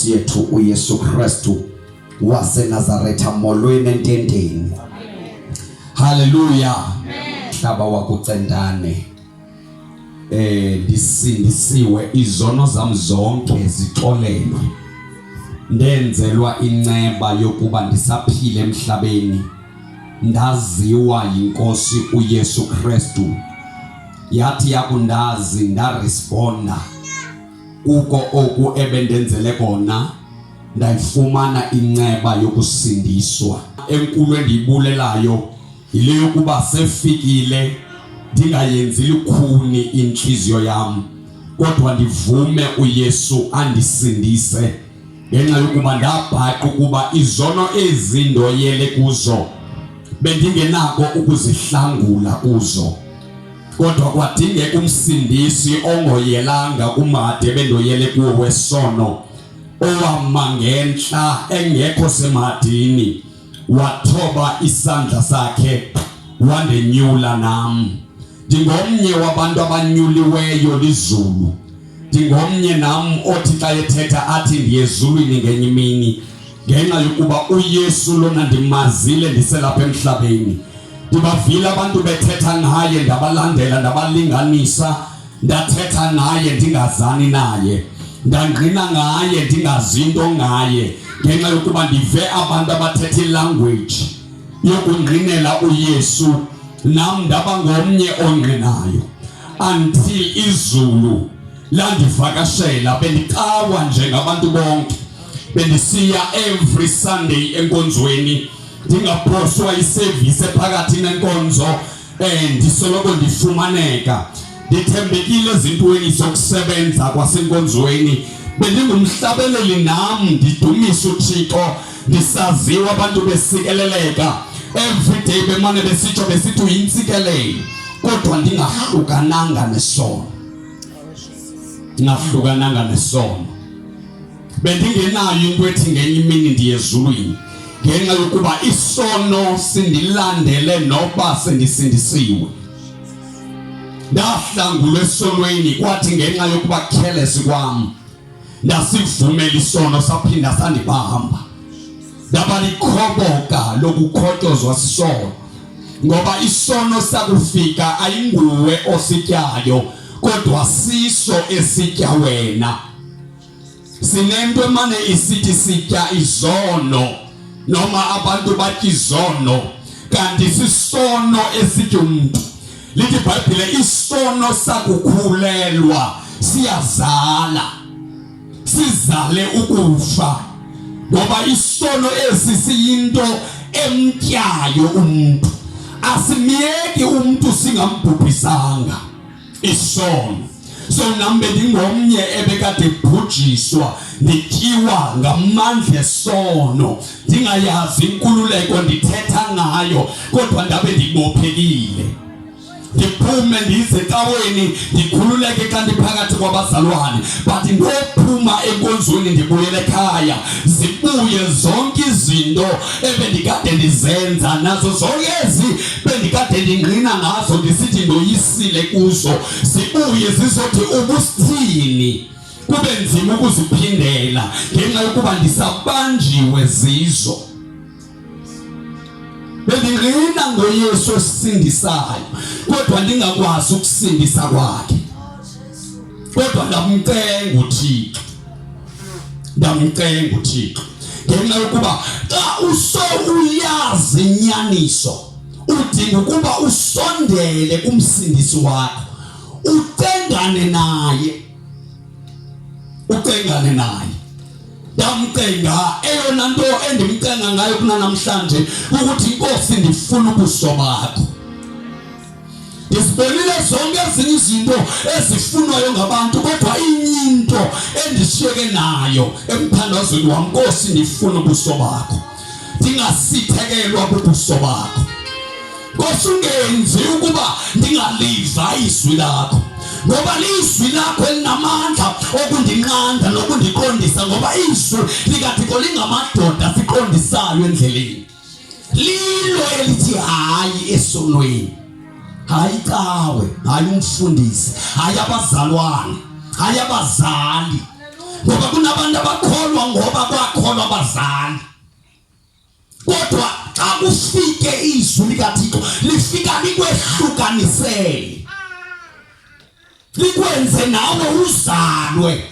lenkosi yethu uYesu Kristu waseNazaretha. Molweni ententeni. Haleluya. Hlaba wakucentane. Ndisindisiwe, izono zam zonke zixolelwe. Ndenzelwa inceba yokuba ndisaphila emhlabeni. Ndaziwa yinkosi uYesu Kristu. Yathi yakundazi ndaresponda kuko oku ebendenzele kona, ndayifumana inceba yokusindiswa. Enkulu endiyibulelayo yile yokuba sefikile ndingayenzi lukhuni intliziyo yam, kodwa ndivume uYesu andisindise, ngenxa yokuba ndabhaqa ukuba izono ezi ndoyele kuzo bendingenako ukuzihlangula kuzo, kodwa kwadingeka umsindisi ongoyelanga kumade bendoyele kuwo wesono, owama ngentla engekho semadini, wathoba isandla sakhe wandenyula. Nam ndingomnye wabantu abanyuliweyo lizulu. Ndingomnye nam othi xa ethetha athi ndiyezulwini ngenye imini, ngenxa yokuba uYesu lona ndimazile ndiselapha emhlabeni. Ndibavile abantu bethetha ngaye, ndabalandela, ndabalinganisa, ndathetha ngaye ndingazani naye, ndangqina ngaye ndingazi into ngaye, ngenxa yokuba ndive abantu abathetha ilanguage yokungqinela uYesu, nam ndaba ngomnye ongqinayo until izulu landivakashela. Bendicawa njengabantu bonke, bendisiya every Sunday enkonzweni, ndingaphoswa iservice phakathi nenkonzo. Ndisoloko ndifumaneka ndithembekile ezintweni zokusebenza kwasenkonzweni. Bendingumhlabeleli nam, ndidumisa uThixo, ndisaziwa, abantu besikeleleka every day, bemane besitsho besithi uyintsikelelo, kodwa ndingahlukananga nesono, ndingahlukananga nesono. Bendingenayo into ethi ngenye imini ndiye ezulwini, ngenxa yokuba isono sindilandele noba sendisindisiwe. Ndahlangulwa esonweni, kwathi ngenxa yokuba careless kwam ndasivumela isono saphinda sandibamba, ndaba likhoboka lokukhotyozwa sisono, ngoba isono sakufika ayinguwe osityayo, kodwa siso esitya wena. Sinento emane isithi sitya izono noma abantu batya izono, kanti sisono esitya umuntu. Lithi iBhayibhile isono sakukhulelwa siyazala, sizale ukufa, ngoba isono esi siyinto emtyayo umuntu, asimyeki umuntu singambhubhisanga isono. So nam bendingomnye ebekade bhujiswa, ndityiwa ngamandla esono, ndingayazi inkululeko ndithetha ngayo, kodwa ndabe ndibophekile. Ndiphume ndize ecaweni, ndikhululeke xa ndiphakathi kwabazalwane, but ndophuma enkonzweni ndibuyele ekhaya, zibuye zonke izinto ebendikade ndizenza, nazo zonke ezi bendikade ndingqina ngazo ndisithi ndoyisile kuzo, zibuye zizothi ubusithini. Kube nzima ukuziphindela ngenxa yokuba ndisabanjiwe zizo. Bendingqina ngoYesu osindisayo, kodwa ndingakwazi ukusindisa kwakhe, kodwa ndamcenga uThixo, ndamcenga uThixo, ngenxa yokuba xa uso uyazi inyaniso, udinga ukuba usondele kumsindisi wakho, ucengane naye, ucengane naye. Ndamcenga. Eyona nto endimcenga ngayo kunanamhlanje ukuthi, Inkosi, ndifuna ubuso bakho. Ndizibonile zonke ezinye izinto ezifunwayo ngabantu, kodwa inye into endishiyeke nayo emthandazweni wam: Nkosi, ndifuna ubuso bakho, ndingasithelelwa bubuso bakho. Nkosi, ungenzi ukuba ndingaliva izwi lakho, ngoba lizwi lakho elinamandla okundinqanda nokundiqondisa, ngoba izwi likaThixo lingamadoda siqondisayo endleleni, lilo elithi hayi esonweni. Hayi cawe, hayi umfundisi, hayi abazalwane, hayi abazali, ngoba kunabantu abakholwa. abazali. Kodwa xa kufike izwi likaThixo lifika likwehlukanisele, likwenze nawe uzalwe.